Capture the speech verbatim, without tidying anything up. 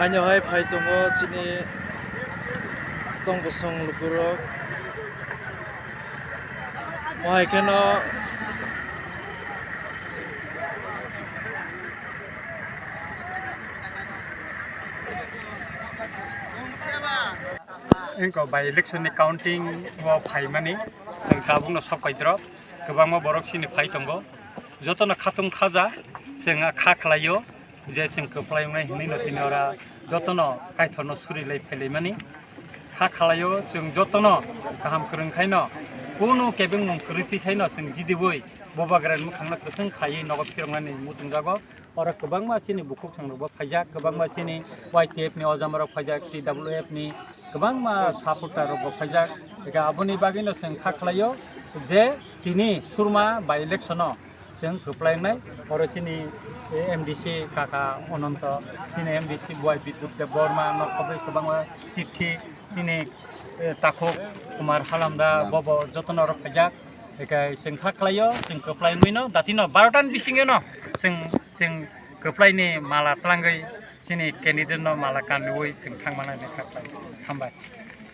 Haino hai phai tongo chini tong bosong lukurok. Mohai kheno Engko by election ni counting o phaimani, chwng tabukno sok paidrop, kwbangma borok chini phai tongo, jotono khatung khaja, chwng kha khlaio. Je chwng kwplai wngnai hwnwi no tini ora jotono Kaitorno suri lai phai lai mani. Kha khlaio chwng jotono kaham kwrwng khaino, kunu kebengmung kwrwi twi khaino chwng jidiwi Bubagrani mwkhangno kwchwng khaiwi nogo phiroknani muchungjago. Oro kwbangma chini bukhuk chwng rokbo phaijak, kwbangma chini Y T F ni ojama rok phaijak, T W F ni kwbangma supporter rokbo phaijak. Eka aboni bagwino chwng kha khlaio je tini Surma by election o chwng kwplai wngnai. Oro chini M D C kaka Ononto, chini M D C bwai Bidut Debbarma, nok khobwi kwbangma tithi, chini, eh, takhuk Kumar Halamda, bobo jotono oro phaijak. Eka chwng kha khlaio, chwng kwplai wngwi no datino barota ni bisingo no chwng, chwng kwplai ni mala twlangwi chini candidate no mala kanwi chwng thangmani kha khlai. Hambai.